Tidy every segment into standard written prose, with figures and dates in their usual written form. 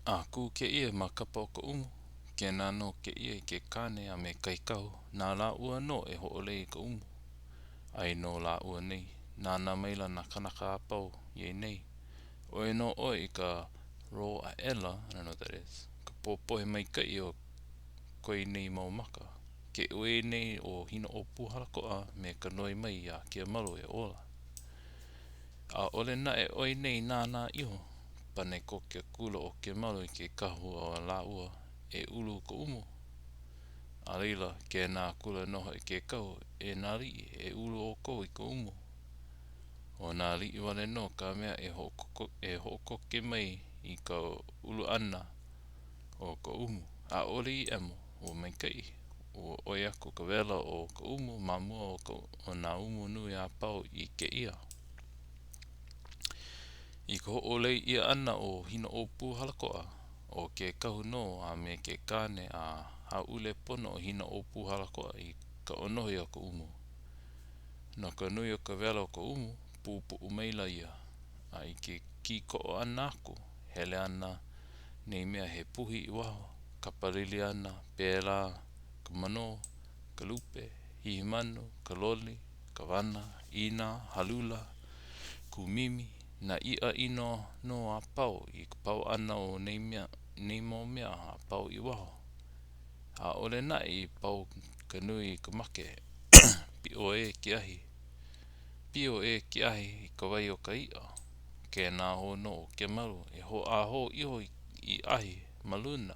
A kū kēia ma kapa o ka umu, kēnā nō kēia i ke kāne a me kahi kahu, na lāua nō e hoʻolei i ka umu. ʻAi nō lāua nei. Nānā maila nā kānaka a pau iā ia nei. ʻOi nō ʻoe i ka roll aʻela, I don't know what that is, ka popohe maikaʻi o koe nei mau maka. Ke uē nei ʻo Hinaʻōpūhalakoʻa me ka noi mai iā Kemalu e ola. ʻAʻole naʻe ʻo ia nei nānā iho. Pane koke akula ʻo Kemalu i ke kahu a lāua, e ulu ka umu. A laila, kēnā akula nō hoʻi ke kahu, e nā aliʻi, e ulu ʻoukou i ka umu. ʻO nā aliʻi wale nō ka mea e e hoʻokoke mai i ka ulu ʻana o ka umu. ʻAʻole i ʻemo, ua maikaʻi. Ua ʻoi aku ka wela o ka umu ma mua o ka o nā umu nui a pau i ʻike ʻia. I ka hoʻolei ʻia ʻana o Hinaʻōpūhalakoʻa, ʻo ke kahu nō a me ke kāne a hāʻule pono ʻo Hinaʻōpūhalakoʻa i ka ʻōnohi o ka umu. No ka nui o ka wela o ka umu, pupuʻu maila ia, a i ke kīkoʻo ʻana aku, hele ana nei mea he puhi i waho, kapalili ana pēlā ka manō, ka lupe, hīhīmanu, ka loli, ka wana, ʻīnā, halula, kūmimi, nā iʻa ʻino nō a pau i ka pau ʻana o nei mea, nei mau mea a pau i waho. ʻAʻole naʻe i pau ka nui i ka make, piʻo ʻē ke ahi. Pio ʻē ke ahi i ka wai o ka iʻa. Kēnā hou nō ʻo Kemalu e hoʻāho iho i ahi ma luna.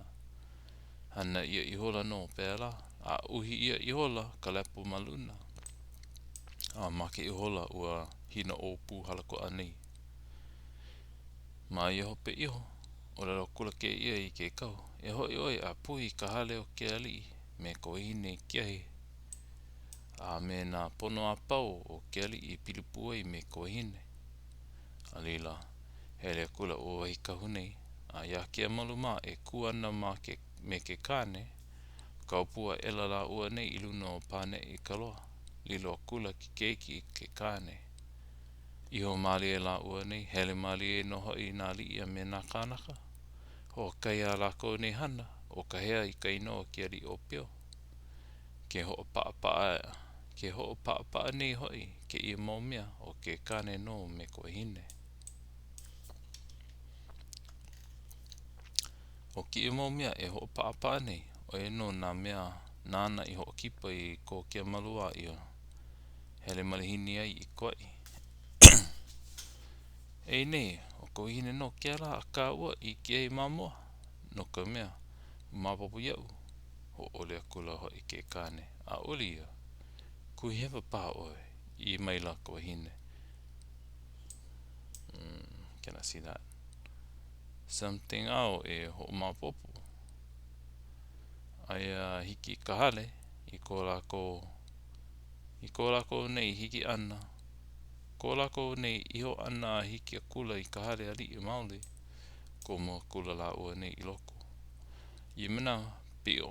Hana ʻia ihola nō pēlā, a uhi ʻia ihola ka lepo ma luna. A make ihola ua Hinaʻōpūhalakoʻa nei. Ma ia hope iho, ʻōlelo akula kēia i ke kahu, E hoʻi ʻoe a puhi i ka hale o ke aliʻi me ka wahine i ke ahi, a me nā pono a pau o ke aliʻi i pili pū ai me ka wahine. A laila, hele akula ua wahi kahu nei, a iā Kemalu mā e kū ana ma ke, me ke kāne, kau pū aʻela lāua nei i luna o pāneʻi ka loa, lilo akula ke keiki i ke kāne. Iho mālie lāua nei, hele mālie nō hoʻi nā aliʻi a me nā kānaka. Hoʻokahi a lākou nei hana, ʻo ka hea i ka inoa o ke aliʻi ʻōpio. Ke hoʻopaʻapaʻa ke hoʻopaʻapaʻa nei hoʻi kēia mau mea, ʻo ke kāne nō me ka wahine. ʻO kēia mau mea e hoʻopaʻapaʻa nei, ʻo ia nō nā mea nāna i hoʻokipa i ko Kemalu wā i hele malihini ai i Kauaʻi. Eia nei, ʻo ka wahine nō kēlā a kāua i ʻike ai ma mua, no ka mea, ua maopopo iaʻu, hōʻole akula hoʻi ke kāne, ʻaʻole ia. Kuhihewa paha ʻoe, ʻī maila ka wahine. Mm, can I see that? Something āu e hoʻomaopopo. Aia a hiki i ka hale, i ko lākou, i ko lākou nei hiki ʻana, ko lākou nei iho ʻana a hiki akula i ka hale aliʻi maoli, komo akula lāua nei i loko. I ia manawa, piʻo,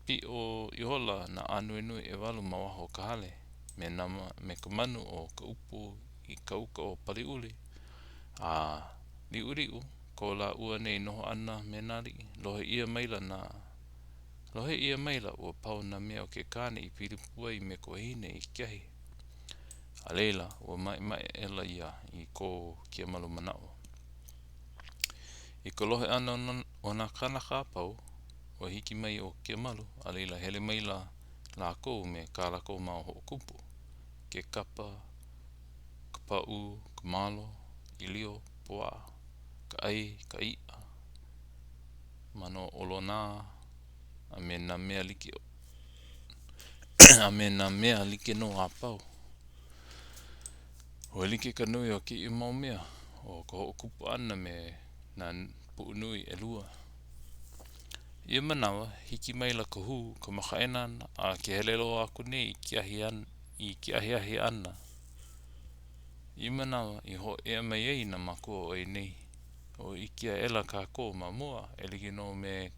piʻo ihola nā ānuenue ʻewalu ma waho o ka hale, me nā, me ka manu o ka ʻupu i ka uka o Paliuli, a liʻuliʻu ko lāua nei noho ʻana me nā aliʻi, lohe ʻia maila nā, lohe ʻia maila ua pau nā mea o ke kāne i pili pū ai me ka wahine i ke ahi. A laila, ua maʻemaʻe aʻela ia i ko Kemalu manaʻo. I ka lohe ʻana o nā kānaka a pau, ua hiki mai ʻo Kemalu, a laila hele maila lākou me kā lākou mau hoʻokupu, ke kapa, ka pāʻū, ka malo, ʻīlio, puaʻa, ka ʻai, ka iʻa, manō olonā, a me nā mea like a me nā mea like nō a pau. Ua like ka nui o kēia mau mea o ka hoʻokupu ʻana me nā puʻu nui ʻelua. I ia manawa, hiki maila ka hū, ka makaʻāinana, a ke hele loa aku nei i ke ahi i ke ahiahi ʻana. I ia manawa i hōʻea mai ai nā mākua o ia nei, ua ʻike aʻela kākou ma mua e like nō me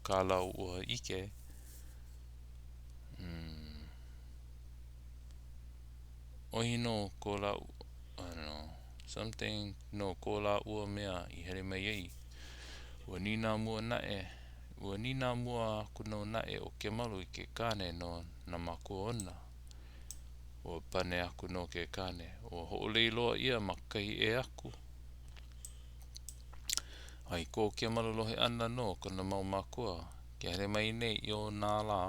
kā lāua ʻike. Mm. ʻOhi nō ko lāua, I don't know, something no ko lāua mea i hele mai ai. Ua nīnau mua naʻe, ua nīnau mua aku nō naʻe ʻo Kemalu i ke kāne no nā mākua ona. Ua pane aku nō ke kāne, ua hoʻolei loa ʻia ma kahi ʻē aku. A i ko Kemalu lohe ʻana no kona mau mākua ke hele mai nei i ona lā,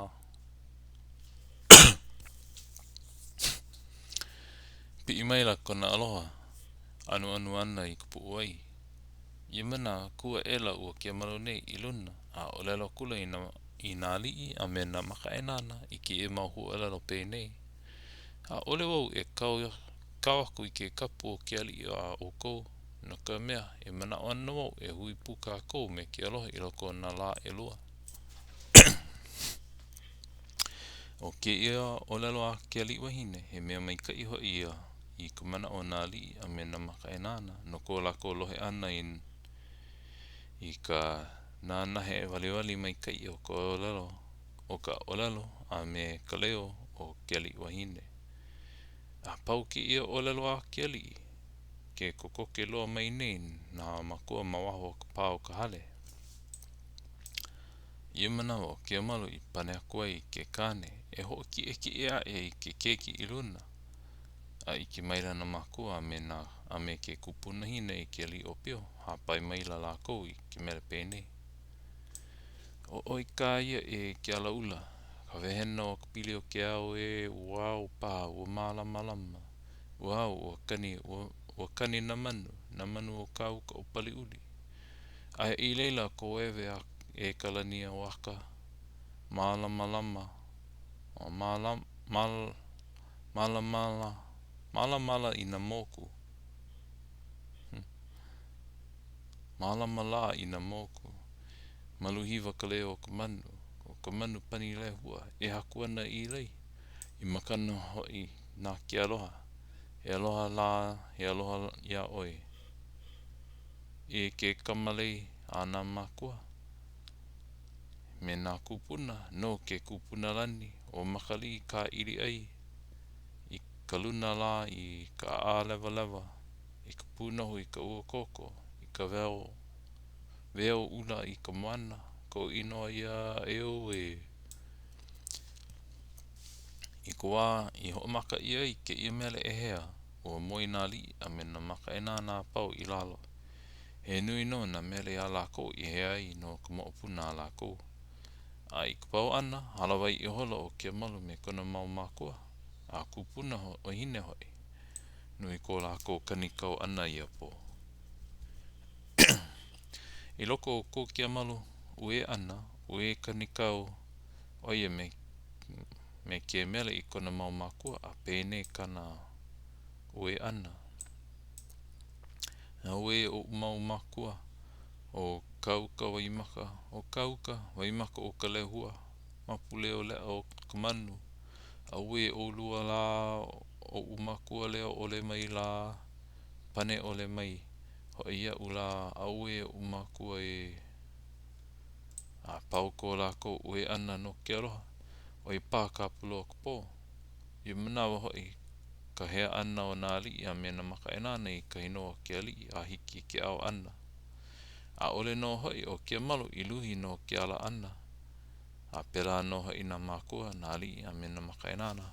piʻi maila kona aloha, anuanu ana i ka puʻuwai. Ia manawa, kū aʻela ua Kemalu nei i luna, a ʻōlelo akula i nā i nā aliʻi a me nā makaʻāinana i kēia mau huaʻōlelo penei, ʻAʻole wau e kau kau aku i ke kapu o ke aliʻi a ʻoukou, no ka mea, e manaʻo ana wau e hui pū kākou me ke aloha i loko o nā lā ʻelua. ʻO kēia ʻōlelo a ke aliʻi wahine, he mea maikaʻi hoʻi ia i ka manaʻo o nā aliʻi a me nā makaʻāinana no ko lākou lohe ʻana i i ka nanahe waliwali maikaʻi o ka ʻōlelo o ka ʻōlelo a me ka leo o ke aliʻi wahine. A pau kēia ʻōlelo a ke aliʻi, ke kokoke loa mai nei nā mākua ma waho o ka pā o ka hale. I ia manawa ʻo Keamalu i pane aku ai i ke kāne e hoʻokiʻekiʻe aʻe i ke keiki i luna. A ʻike maila nā mākua a me nā a me ke kupunahine i ke aliʻi ʻōpio, hāpai maila lākou i ke mele penei, ʻO ʻoe kā ia e ke alaula, ka wehena o ka pili o ke ao ē Ua ao paha, ua mālamalama, ua ao, ua kani, ua, ua kani nā manu, nā manu o ka uka o Paliuli. Aia i laila kō ēwe e ka lani o aka, mālamalama, māla, mālamala, mālamala i nā moku. Hmm. Mālama lā i nā moku. Maluhiwa ka leo o ka manu, o ka manu pani lehua e haku ana i lei, i makana hoʻi na ke aloha. He aloha lā, he aloha iā ʻoe. E ke kamalei a nā mākua me nā kūpuna, no ke kupuna lani ʻo Makaliʻi ka ʻiliʻai i ka luna lā i ka ʻālewalewa, i ka pūnohu i ka uakoko, i ka weo, weo ʻula i ka moana, koʻu inoa ia eo ē. I ka wā i hoʻomaka ʻia ai kēia mele ʻehea, ua moe nā aliʻi a me nā makaʻāinana a pau i lalo. He nui nō nā mele a lākou i hea ai no ka moʻopuna a lākou. A i ka pau ʻana, hālāwai ihola ʻo Keamalu me kona mau mākua, a kupuna wahine hoʻi. Nui ko lākou kanikau ʻana ia pō. I loko o ko Keamalu uē ʻana, uē kanikau ʻo ia me me ke mele i kona mau mākua a penei kāna uē ʻana. Auē oʻu mau mākua, ʻo ka uka waimaka, ʻo ka uka waimaka o ka lehua, mapu leo leʻa o ka manu. Auē ʻolua lā oʻu mākua leo ʻole mai lā, pane ʻole mai hoʻi iaʻu lā, auē oʻu mākua ē. A pau ko lākou uē ʻana no ke aloha, ʻoi pā ka pulu o ka pō. Ia manawa hoʻi ka hea ʻana o nā aliʻi a me nā makaʻāinana i ka inoa o ke aliʻi a hiki i ke ao ʻana. ʻAʻole nō hoʻi ʻo Keamalu i luhi no ke ala ʻana, a pēlā nō hoʻi nā mākua, nā aliʻi a me nā makaʻāinana.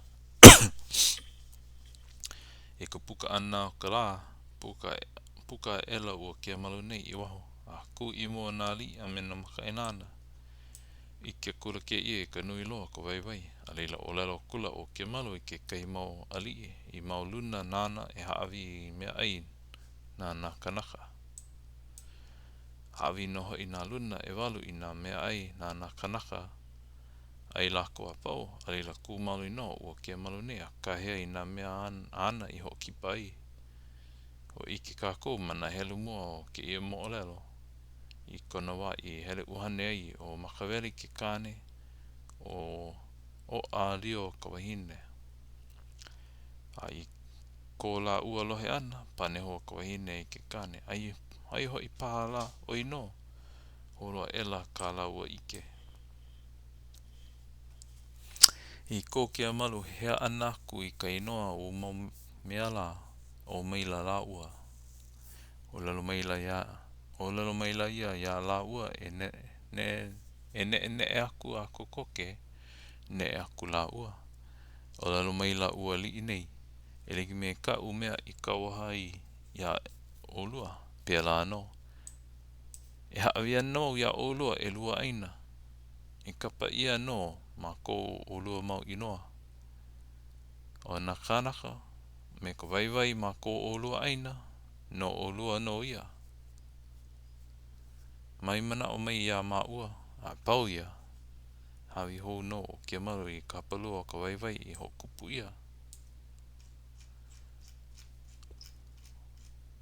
I ka puka ʻana o ka lā, puka, puka aʻela ua Keamalu nei i waho, a kū i mua o nā aliʻi a me nā makaʻāinana. ʻIke akula kēia i ka nui loa o ka waiwai, a laila ʻōlelo akula ʻo Keamalu i kekahi mau aliʻi i mau luna nāna e hāʻawi i meaʻai na nā kānaka. Hāʻawi nō hoʻi nā luna ʻewalu i nā meaʻai na nā kānaka, ʻai lākou a pau, a laila kū maoli nō ua Keamalu nei a kāhea i nā mea āna i hoʻokipa ai. Ua ʻike kākou ma nā helu mua o kēia moʻolelo i kona wā i hele ʻuhane ai ʻo Makaweli ke kāne, ʻo ʻŌʻalio ka wahine. A i ko lāua lohe ʻana, pane hou ka wahine i ke kāne, ai, ai hoʻi paha lā ʻoi nō. Holo aʻela kā lāua ʻike. I ko Keamalu hea ʻana aku i ka inoa o ua mau mea lā, ʻō maila lāua. ʻŌlelo maila iā. ʻŌlelo maila ia iā lāua e neʻeneʻe aku a kokoke, neʻe aku lāua. ʻŌlelo maila ua aliʻi nei, E like me kaʻu mea i kauoha ai iā ʻolua, pēlā nō. E hāʻawi ana wau iā ʻolua ʻelua ʻāina, e kapa ʻia nō ma ko ʻolua mau inoa. ʻO nā kānaka me ka waiwai ma ko ʻolua ʻāina, no ʻolua nō ia. Mai manaʻo mai iā māua, a pau ia, hāʻawi hou nō ʻo Keamalu i ka hapalua o ka waiwai i hoʻokupu ʻia.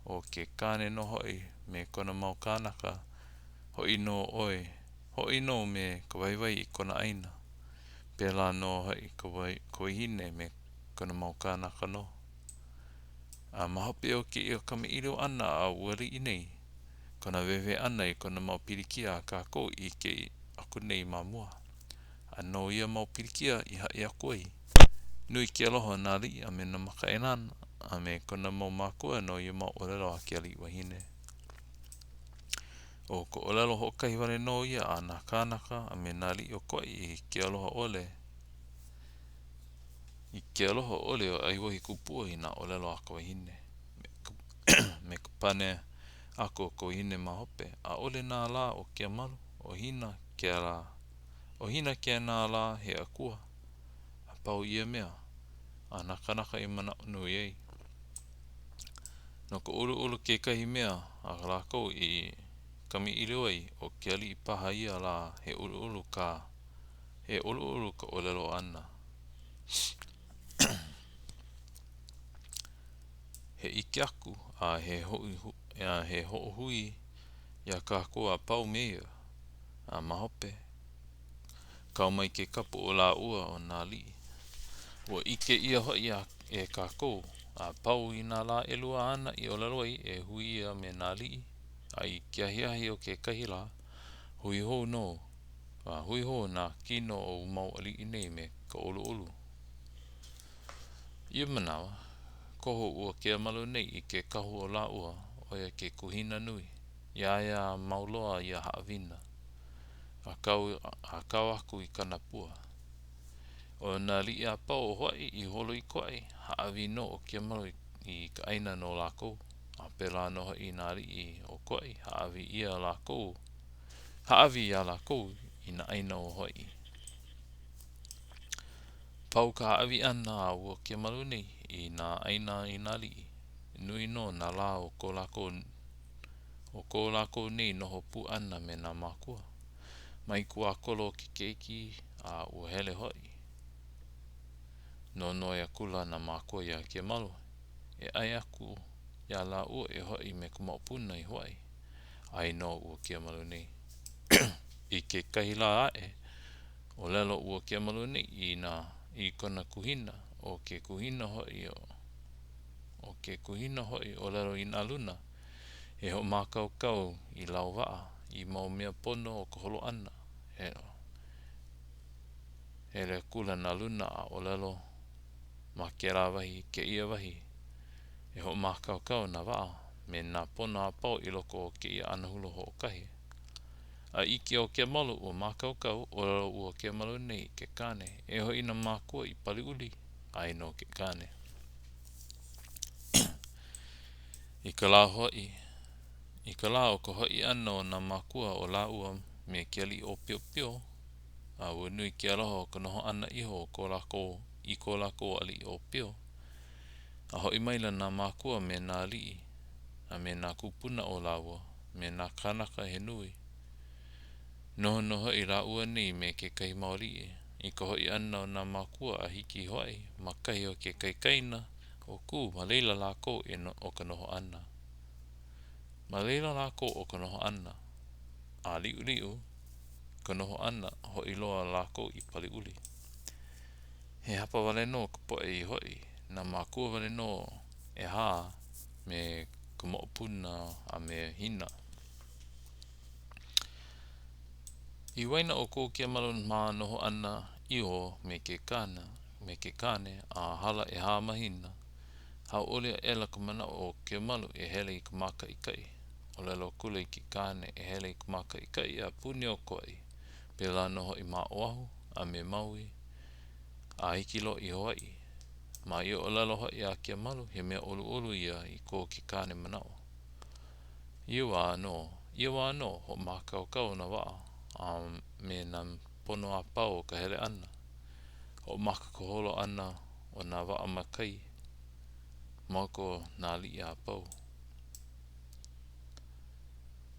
ʻO ke kāne nō hoʻi me kona mau kānaka, hoʻi nō ʻoe, hoʻi nō me ka waiwai i kona ʻāina. Pēlā nō hoʻi ka wahine me kona mau kānaka nō. A ma hope o kēia kamaʻilio ʻana a ua aliʻi nei, kona wehewehe ʻana i kona mau pilikia a kākou i ʻike aku nei ma mua, a no ia mau pilikia i haʻi aku ai, nui ke aloha o nā aliʻi a me nā makaʻāinana a me kona mau mākua no ia mau ʻōlelo a ke aliʻi wahine. ʻO ka ʻōlelo hoʻokahi wale nō ia a nā kānaka a me nā aliʻi o Kauaʻi i ke aloha ʻole i ke aloha ʻole o ʻAiwohikupua i nā ʻōlelo a ka wahine. Me ka pane aku o ka wahine ma hope, ʻAʻole nā lā o Keamalu, ʻo Hina kēlā, ʻo Hina kēnā lā he akua. A pau ia mea a nā kānaka i manaʻo nui ai. No ka ʻoluʻolu kekahi mea a lākou i kamaʻilio ai, ʻo ke aliʻi paha ia lā he ʻoluʻolu ka he ʻoluʻolu ka ʻōlelo ʻana. He ʻike aku a he a he hoʻohui iā kākou a pau me ia. A ma hope, kau mai ke kapu o lāua ʻo nā aliʻi. Ua ʻike ʻia hoʻi e kākou a pau i nā lā ʻelua āna i ʻōlelo ai e hui ia me nā aliʻi, a i ke ahiahi o kekahi lā, hui hou nō, a hui hou nā kino o ua mau aliʻi nei me ka ʻoluʻolu. I ia manawa, koho ua Keamalu nei i ke kahu o lāua, ʻo ia ke kuhina nui. Iā ia a mau loa ia haʻawina, a kau, a kau aku i kana pua. ʻO nā aliʻi a pau o Hawaiʻi i holo i Kauaʻi, hāʻawi nō ʻo Keamalu i ka ʻāina no lākou, a pēlā nō hoʻi i nā aliʻi o Kauaʻi, hāʻawi ʻia lākou, hāʻawi iā lākou i nā ʻāina o Hawaiʻi. Pau ka hāʻawi ʻana a ua Keamalu nei i nā ʻāina i nā aliʻi, nui nō nā lā o ko lākou o ko lākou nei noho pū ʻana me nā mākua. Mai kuakolo ke keiki a ua hele hoʻi. Nonoi akula nā mākua iā Keamalu e ʻae aku iā lāua e hoʻi me ka moʻopuna i Hawaii. ʻAe nō ua Keamalu nei. I kekahi lā aʻe, ʻōlelo ua Keamalu nei i nā i kona kuhina, ʻo ke kuhina hoʻi ʻo ke kuhina hoʻi ʻōlelo i nā luna, e hoʻomākaukau i lau waʻa, i mau mea pono o ka holo ʻana. Hele akula nā luna a ʻōlelo ma kēlā wahi kēia wahi e hoʻomākaukau nā waʻa me nā pono a pau i loko o kēia anahulu hoʻokahi. A ʻike ʻo Keamalu ua mākaukau, ʻōlelo ua Keamalu nei i ke kāne, e hoʻi nā mākua i Paliuli, ʻae nō ke kāne. I ka lā hoʻi, i ka lā o ka hoʻi ʻana o nā mākua o lāua me ke aliʻi ʻōpiopio, a ua nui ke aloha o ka noho ʻana iho o ko lākou i ko lākou aliʻi ʻōpio. A hoʻi maila nā mākua me nā aliʻi, a me nā kūpuna o lāua, me nā kānaka he nui. Noho nō hoʻi lāua nei me kekahi mau aliʻi. I ka hoʻi ʻana o nā mākua a hiki i Hawaii, ma kahi o ke kaikaina o Kū, ma laila lākou e no, o ka noho ʻana. Ma laila lākou o ka noho ʻana. A liʻuliʻu ka noho ʻana, hoʻi loa lākou i Paliuli. He hapa wale nō ka poʻe i hoʻi, nā mākua wale nō ʻehā me ka moʻopuna a me Hina. I waena o ko Keamalu mā noho ʻana iho me ke kāne, me ke kāne, a hala ʻehā mahina, hauʻoli aʻela ka manaʻo o Keamalu e hele i ka mākaʻikaʻi. ʻŌlelo akula i ke kāne e hele i ka mākaʻikaʻi a puni o Kauaʻi, pēlā nō hoʻi ma Oʻahu a me Maui a hiki loa i Hawaiʻi. Ma ia ʻōlelo hoʻi a Kiamalu, he mea ʻoluʻolu ia i ko ke kāne manaʻo. Ia wā nō, ia wā nō, hoʻomākaukau nā waʻa a me nā pono a pau o ka hele ʻana. Hoʻomaka ka holo ʻana o nā waʻa ma kai, ma uka o nā aliʻi a pau.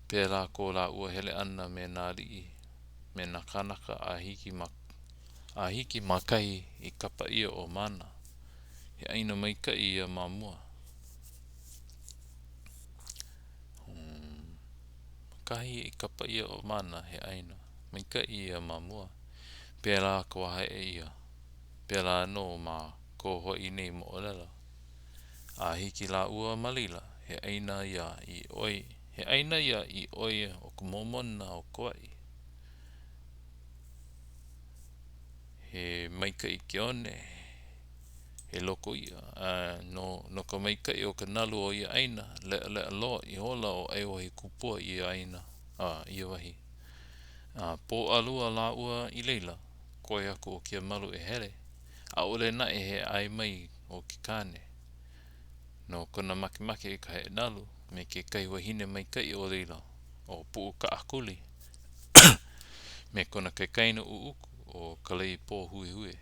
Pēlā ko lāua hele ʻana me nā aliʻi, me nā kānaka a hiki ma a hiki ma kahi i kapa ʻia ʻo Mānā. He ʻāina maikaʻi ia ma mua. Ma kahi i kapa ʻia ʻo Mānā, he ʻāina maikaʻi ia ma mua. Pēlā ka wahaheʻe ʻia. Pēlā nō ma ko Hawaiʻi nei moʻolelo. A hiki lāua ma laila, he ʻāina ia i ʻoi, he ʻāina ia i ʻoi o ka momona o Kauaʻi. He maikaʻi ke one, he loko iʻa, a no, no ka maikaʻi o ka nalu o ia ʻāina, leʻaleʻa loa ihola ʻo ʻAiwahīkupua i ia ʻāina, a ia wahi. A pō ʻalua lāua i laila, koi aku ʻo Kiamalu e hele, ʻaʻole naʻe he ʻae mai o ke kāne. No kona makemake i ka heʻe nalu me kekahi wahine maikaʻi o laila, ʻo Puʻukaʻakuli, me kona kaikaina ʻuʻuku ʻo Kaleipōhuehue.